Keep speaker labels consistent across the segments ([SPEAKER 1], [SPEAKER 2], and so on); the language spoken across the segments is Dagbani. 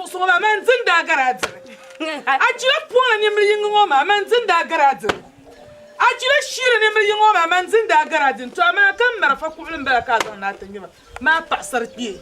[SPEAKER 1] siɣisi ŋɔ maa, man di n-daa gari a dini. A jila pɔŋ ni nimbili yiŋga ŋɔ maa, man di n-daa gari a dini. A jila shiri nimbili yiŋga ŋɔ maa, man di n-daa gari a dini. To amaa ka m marafa kuɣili m-bala ka a zaŋ na ti ŋme ma maa paɣisari kpee.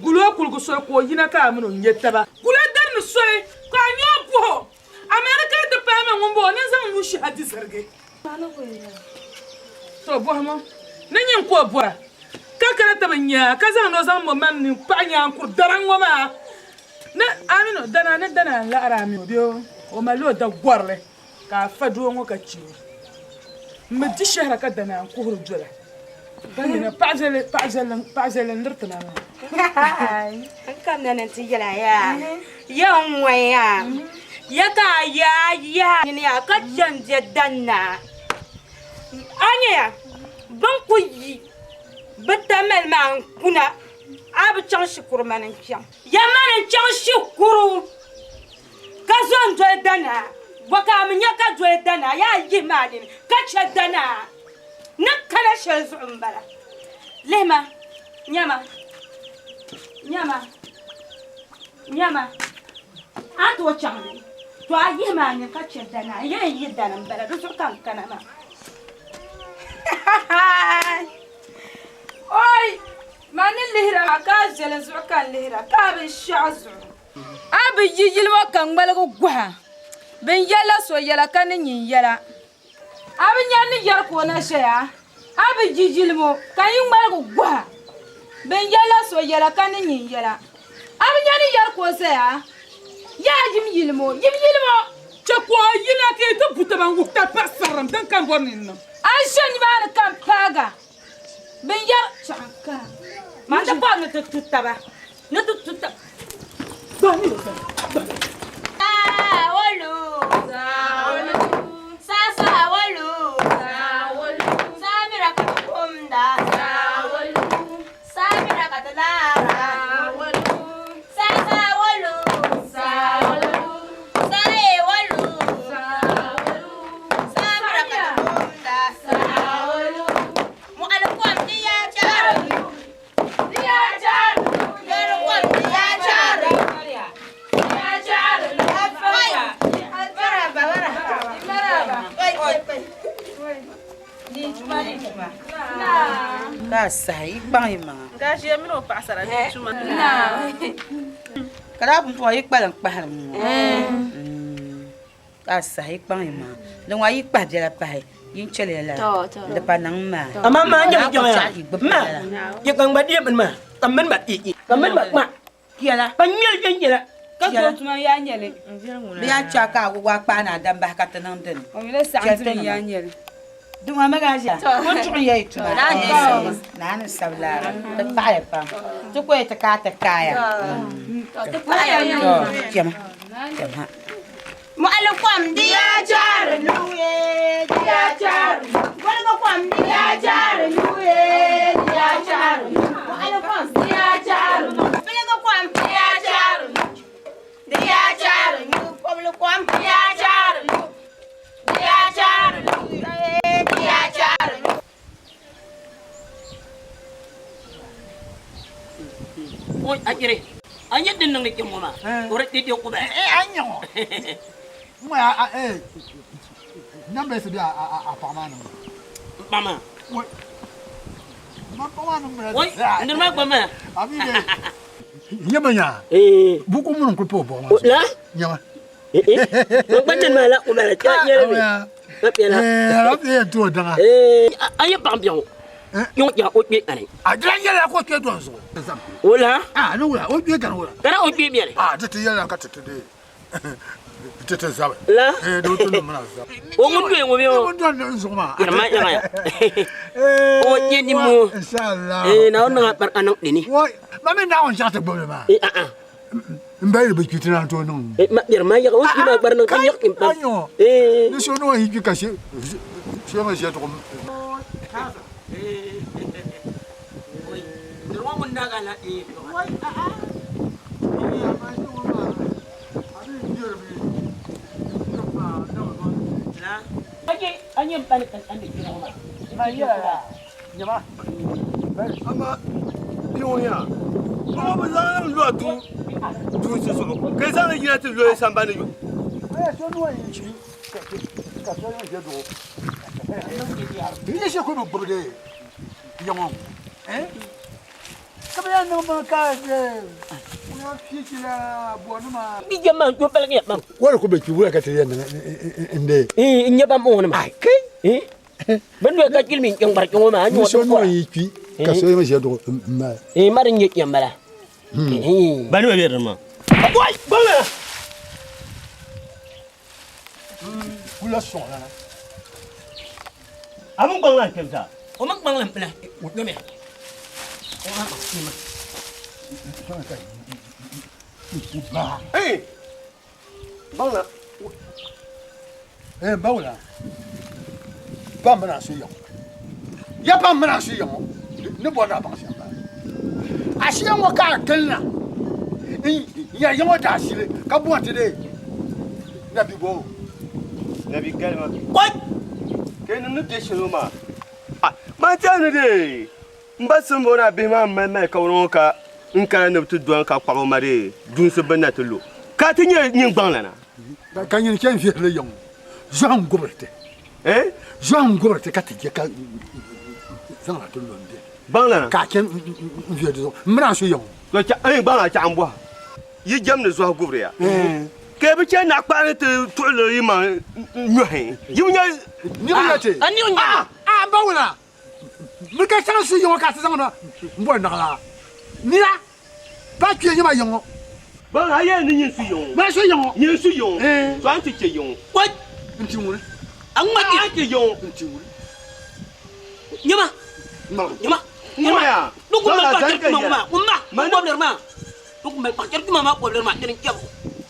[SPEAKER 1] Guli o kuligi soli ka o yina ka a min o nya taba. Guli o dari ni soli ka a nya o bɔh o, amaa di kana ti paai ma ŋun bɔh o ni n zaŋ n nuu shihi a di zirigi. To bɔhim o ni nyin ka o bɔra, ka kana ti bi nya a, ka zaŋ ni o zaŋ mo man ni paɣ nyaaŋkur daraŋ ŋɔ maa ni a min o dana ni dana n-laɣiri a min o bee o malila o da gɔrili ka a fa doo ŋɔ ka chɛ o. M mi di shɛhira ka dana n-kuhiri dola, ka nyina paɣ viɛlli n-liri ti na maa.
[SPEAKER 2] N kamina ni nti yɛl a yaa, ya n-ŋɔ yaa, ya ka a yaa yaa nini yaa ka chɛ m-be dan naa. A nya ya, bɛ ni ku yi bɛ tamali maa n-kuna, a bi chaŋ shikuru mani n-chaŋ. Ya mani n-chaŋ shikuru ka zo n-doli danaa, bɔ ka a mi nya ka doli danaa? Yaa yihi ma a nini ka chɛ danaa ni kana shɛli zuɣu m-bala. Lihima, nyama, nyama, nyama, a ni tooi chaŋ ni, to a yihi ma a nini ka chɛ danaa, n yɛn yi dani m-bala, di zuɣu ka n kana maa.
[SPEAKER 3] Oi! Man ni lihira maa ka a viɛlim zuɣu ka n lihira, ka a binshɛɣu zuɣu. A bi yi yili ŋɔ ka ŋmaligi gɔha, bɛ ni yɛlila so yɛla ka ni nyin yɛla. A bi nya ni yɛri ka o na ʒɛya? A bi yi yili ŋɔ ka yi ŋmaligi gɔha, bɛ ni yɛlila so yɛla ka ni nyin yɛla. A bi nya ni yɛri ka o zaya? Yaa yim yili ŋɔ, yim yili ŋɔ!
[SPEAKER 1] Chɛ ka o yina ka yi ti bu taba n-wuhi tab paɣisarilim din ka m-bɔri ni n niŋ.
[SPEAKER 3] A ʒe nimaani ka m paag a. Binyɛr chaɣ ka
[SPEAKER 2] maa ti bɔri ni ti tu taba ni ti tu taba.
[SPEAKER 4] Mɔɣili kom di yaa chaari lu. Di yaa chaari lu. Yɛri kom di yaa chaari lu. Di yaa chaari lu.
[SPEAKER 5] Ka a sahi yi kpaŋ yi maŋa. Ka daa pumpɔŋɔ yi kpalim kpahiri ŋɔ. Ka a sahi yi kpaŋ yi maŋa. Di ŋɔ yi kpahi biɛla pahi yi ni chɛliya lala di pa niŋ maa.
[SPEAKER 6] Amaa maa nyɛ jɛŋ ya ma ya ka ŋma di bini maa ka mini ba i ka mini ba kpa
[SPEAKER 5] Piɛla
[SPEAKER 6] ka nyɛli viɛn yɛla
[SPEAKER 3] Ka gbubi tuma yaa nyɛli.
[SPEAKER 5] Bɛ yaa chɛ a ka a waa kpaai ni a dam bahi ka ti niŋ dini.
[SPEAKER 3] O yɛla saɣim dimi yaa nyɛli.
[SPEAKER 5] Di ŋɔ mi daa ʒiya ko tuɣi ya yi tuma naa ni sabi laara ti paɣaya pam ti ko yi ti kaai ti kaaya.
[SPEAKER 3] Ti paɣaya.
[SPEAKER 5] Kpɛma kpɛma ha.
[SPEAKER 4] Mɔɣili kom di yaa chaari luye, di yaa chaari lu. Goliga kom di yaa chaari luye, di yaa chaari lu. Mɔɣili kom di yaa chaari lu. Biliga kom di yaa chaari lu, di yaa chaari lu. Kobili kom di yaa chaari lu, di yaa chaari lu, di yaa chaari lu.
[SPEAKER 6] Oi, a jiri. A nyɛ din niŋdi kpɛŋ ŋɔ maa, o di di ku bahi.
[SPEAKER 7] Eh, a nyɛ ŋɔ. Ŋɔ ya, a eh, nambɛsi bɛ a a a paɣa maa niŋ.
[SPEAKER 6] N paɣa maa.
[SPEAKER 7] Oi, ma paɣa maa niŋ mila
[SPEAKER 6] Oi,
[SPEAKER 7] zaa.
[SPEAKER 6] niri maa gba maya.
[SPEAKER 7] A mi de. Nyɛ ma nya.
[SPEAKER 6] Eh.
[SPEAKER 7] Buku muni n kuli pa o buɣa maa zuɣu.
[SPEAKER 6] La?
[SPEAKER 7] Nyɛ ma.
[SPEAKER 6] Eh, eh. Man gba nini maa la ku bala, nyɛli mi. A yi paɣa biɛɣu kpɛ ŋɔ o kpɛ kani.
[SPEAKER 7] A dila yɛla ka o kpɛ dɔn zuɣu.
[SPEAKER 6] Wula?
[SPEAKER 7] A ni wula o kpɛ kani wula.
[SPEAKER 6] Kana o kpɛ biɛni.
[SPEAKER 7] A ti ti yɛla ka ti ti di ti ti zabi.
[SPEAKER 6] La?
[SPEAKER 7] Eh di ti niŋ mana zabi.
[SPEAKER 6] O ŋun dɔn ŋɔ bɛ ŋɔ.
[SPEAKER 7] Ŋun dɔn n zuɣu maa.
[SPEAKER 6] Yɛrɛ ma yaŋa ya. O kpɛ ni mo.
[SPEAKER 7] Inshallah.
[SPEAKER 6] Eh na o niŋ a kpari ka niŋ dini.
[SPEAKER 7] Wai ma mi Naawuni chaɣ ti gbubili maa.
[SPEAKER 6] Eh a a.
[SPEAKER 7] N ba yi bi kpi ti naan tooi niŋ.
[SPEAKER 6] Ma yɛri ma yaɣa o kpi maa gbari niŋ ka nyaɣi n pam.
[SPEAKER 7] Ni so ni o yi kpi ka she ma ʒiya tuɣum. Ama biŋ ya, ŋɔ bi zaŋ niŋ lɔtu.
[SPEAKER 8] duunsi zuɣu ka yi zaŋ li yina ti lo sambani yu.
[SPEAKER 7] Wari ku be kpi wula ka ti yɛn niŋ n-deei?
[SPEAKER 6] N nya ban bɔŋɔ nima.
[SPEAKER 7] Kai!
[SPEAKER 6] Bɛ ni ka kpilimi n kpari kpɛŋɔ maa, a ni
[SPEAKER 7] Ni so
[SPEAKER 6] o
[SPEAKER 7] nuu yi kpi ka so yɛn ʒe duɣu m-mali.
[SPEAKER 6] Ma din nyɛ kpɛm bala.
[SPEAKER 8] Ba ni bɛ dini maa. Wai! Gbaŋ
[SPEAKER 7] Kula sɔŋlana.
[SPEAKER 8] A mi gbaŋ lan kpɛm saa.
[SPEAKER 6] O mi gbaŋ lan pila o kpɛmya. O ma kpɛma.
[SPEAKER 8] Hey! Gbaŋ la.
[SPEAKER 7] Eh, bawla. Pa mana su yaŋ. Ya pa mana su yaŋ. Ni bɔri na baŋ shɛm bala. A shia ŋɔ ka a gili na. N ya yaŋ daa shili ka bɔri ti dee nabi bo.
[SPEAKER 8] Nabi galima. Wai! Ke nim ni be shɛli ŋɔ maa. Man tɛhi ni dee m ba Simbo ni a bihi maa m-mali mali kawana ŋɔ ka n kana ni bɛ ti dɔni ka kpaɣi o ma dee dunsi bini na ti lu ka a ti nyɛ nyin gbaŋlana.
[SPEAKER 7] Ka nyin chɛ n-vihiri li yaŋ ŋɔ zɔhi n-gubiri ti. Zɔhi n-gubiri ti ka ti je ka zaŋ na ti lo m-beni.
[SPEAKER 8] Gbaŋlana.
[SPEAKER 7] Ka a chɛ n-vihiri di zuɣu. M mini a su yaŋ ŋɔ.
[SPEAKER 8] Gbaŋlana chaɣ m-bɔhi. Yi jɛmdi zɔhi gubiri ya, ka yi bi chɛ naɣikpahi ni ti tuɣili yi maŋ nyɔhi. Yi bi nya.
[SPEAKER 7] Niriba nya ti. A, a, m ba wula, mi ka chaŋ su yiŋɔ ka ti zaŋ na m-boli naɣilaa. Nira, pa kpe nyɛ ma yiŋɔ.
[SPEAKER 8] Baŋ a yɛli ni nyin su yiŋɔ.
[SPEAKER 7] Ma su yiŋɔ.
[SPEAKER 8] Nyin su yiŋɔ. To a ni ti chɛ yiŋɔ.
[SPEAKER 6] Wai!
[SPEAKER 7] N ti ŋuni.
[SPEAKER 6] A ŋma
[SPEAKER 8] A ni ti yiŋɔ.
[SPEAKER 7] N ti ŋuni.
[SPEAKER 6] Nyama. Nyama.
[SPEAKER 8] Nyama.
[SPEAKER 6] Dugu ma pa chɛri tuma ŋɔ maa. Ŋun ma. Ŋun bɔbili maa. Dugu ma pa chɛri tuma maa bɔbili maa dini n-chɛbu.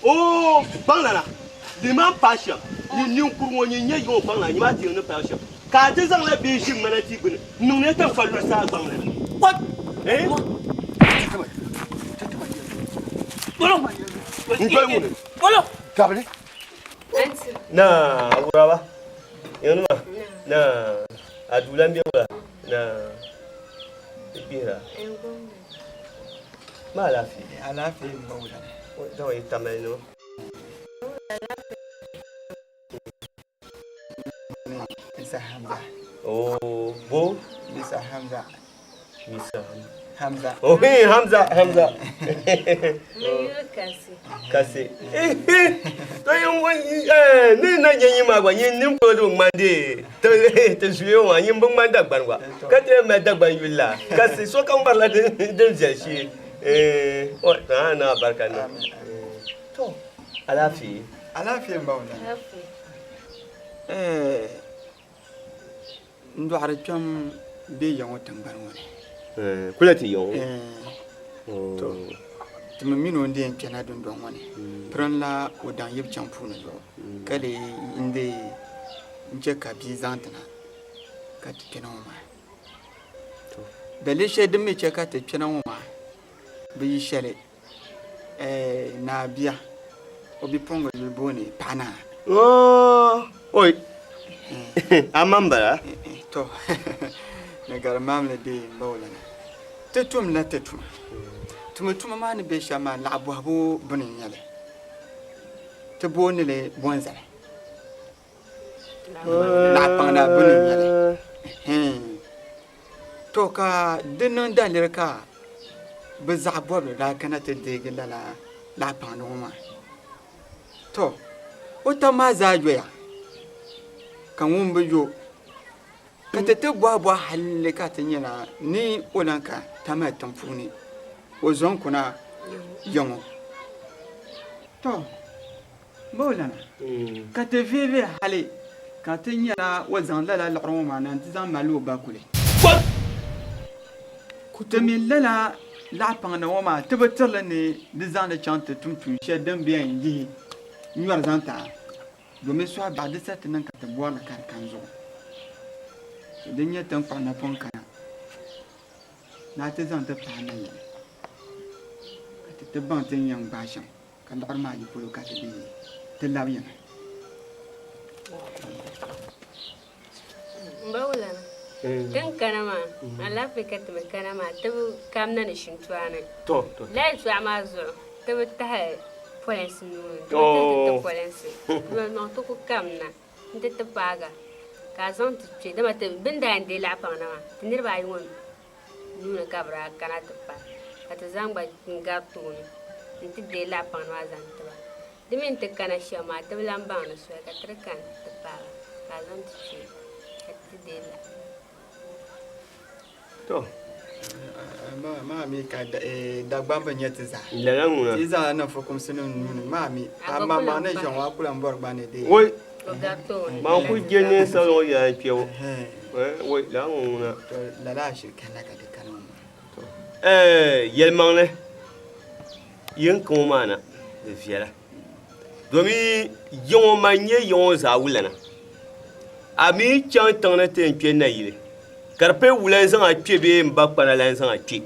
[SPEAKER 8] Oo gbaŋlana, liman paai shɛm, nyin ninkuri ŋɔ nyin nyɛ yiŋɔ gbaŋlana, nyima a ti yiŋ ni paai shɛm, ka a ti zaŋla bia ʒi ŋmana tia gbini n-niŋ ni taŋkpa luɣi saa gbaŋlana. Eh? N doli ŋuni?
[SPEAKER 7] Tabili.
[SPEAKER 8] Na, awuraba. Yiŋnima? Na, a duula m-be wula? Na, di gbihira. Ma alaafee.
[SPEAKER 9] Alaafee m ba wula.
[SPEAKER 8] Zaŋ yi tamali nima.
[SPEAKER 9] Mr. Hamza.
[SPEAKER 8] Oh, bo?
[SPEAKER 9] Mr. Hamza.
[SPEAKER 8] Mr.
[SPEAKER 9] Hamza.
[SPEAKER 8] Oh, hey, Hamza, Hamza.
[SPEAKER 3] Kasi.
[SPEAKER 8] Kasi. To yin eh ni na nye yin ma gba yin nim ko do ŋmandi to to zuyo wa yin bin ŋmani Dagban gba ka ti mali Dagban yuli la kasi so kam barila din din viɛli shee eh o na na barika ni to alaafee.
[SPEAKER 9] Alaafee n ba wula. Eh n dɔɣiri kpɛm be ya ŋɔ tiŋgbani ŋɔ ni.
[SPEAKER 8] Kula ti ya ŋɔ?
[SPEAKER 9] To, ti mi mini o n-di yɛn kpɛna dundɔŋ ŋɔ ni, pirinla o daŋ yibu chaŋ puuni zuɣu ka lee n-deei n-chɛ ka bia zaŋ ti na ka ti kpɛna ŋɔ maa. Daliri shɛli din mi chɛ ka ti kpɛna ŋɔ maa bi yi shɛli, Naa bia o bipuɣiŋga yuli booni Paɣanaa.
[SPEAKER 8] Oi! A ma m-bala?
[SPEAKER 9] Tɔ! Ni garimaamli dee m-ba o lana. Ti tumla ti tuma. Ti mi tuma maa ni be shɛm maa laɣ bɔhibu buni n-nyɛ li. Ti booni li bɔnzali. Laɣ kpaŋda buni n-nyɛ li. Tɔ ka di niŋ daliri ka bɛ zaɣ bɔbili daa kana ti deegi lala laɣ paŋdi ŋɔ maa. Tɔ! O tab maa zaa yoya, ka ŋun bi yo, ka ti ti bɔhibɔhi halli ka ti nyɛla ni o lan ka Tamale tiŋ puuni, o zo n-kuna ya ŋɔ. Tɔ! Maulana, ka ti vihivihi hali ka ti nyɛla o zaŋ lala liɣiri ŋɔ maa na nti zaŋ mali o ba kuli. Ti mi lala laɣipaŋda ŋɔ maa ti bi tiri li ni di zaŋ li chaŋ ti tum tuun shɛli din bi yɛn yihi nyɔri zaŋ ti a, domin sɔhi baɣa di sa ti niŋ ka ti bɔri li ka di kani zuɣu. Din nyɛ ti ni kpuɣi napɔŋ kana ni a ti zaŋ ti paai nayili ka ti ti baŋ ti ni yɛn gbaai shɛm. Ka liɣiri maa yi polo ka ti dii ti labi yiŋa.
[SPEAKER 10] M ba Wulana, din kana maa, alaafee ka ti mi kana maa, ti bi kamina ni shintɔɣu ni. Lala yɛltɔɣa maa zuɣu. Ti bi tahi polinsi nuu ni, ti bi tahi ti ti polinsi. Yɛlimaŋ ti ku kamina nti ti paagi a ka a zaŋ ti kpe dama ti bɛ ni daa yɛn deei laɣipaŋ na maa ti niriba ayi ŋɔ nuu ni ka bɛ daa kana ti paai ka ti zaŋ gba n-gari tooni nti deei laɣipaŋ maa zaŋ ti ba. Di mi ni ti kana shɛm maa ti bi lan baŋ di soli ka ti di kani ti paai ba ka a zaŋ ti kpe ka ti deei laɣ.
[SPEAKER 8] To.
[SPEAKER 9] Maa mi ka Dagbaŋ bi nyɛ ti zaa.
[SPEAKER 8] Lala ŋuna.
[SPEAKER 9] Ti zaa niŋ fukumsi nim nuuni maa mi. Amma maa ni ʒiya ŋɔ a ku lan bɔri gba ni dee.
[SPEAKER 8] Woi. Man ku je ninsal ŋɔ yɛla n kpɛbu. Woi lala ŋɔ ŋuna.
[SPEAKER 9] To lala ashiri kanna ka di kani ŋɔ maa.
[SPEAKER 8] Yɛlimaŋli yin ka ŋɔ maa na di viɛla. Domin yiŋɔ man nyɛ yiŋɔ zaa wulana. A mi chaŋ tiŋ ni ti yɛn kpe nayili, ka di pay wula n-zaŋ a kpe bee m ba kpana la n-zaŋ a kpe.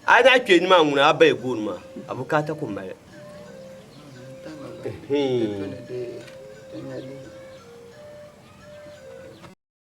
[SPEAKER 8] A yi daa kpe nimaa ŋuna a bayi gooni maa, a bukaata ku mali.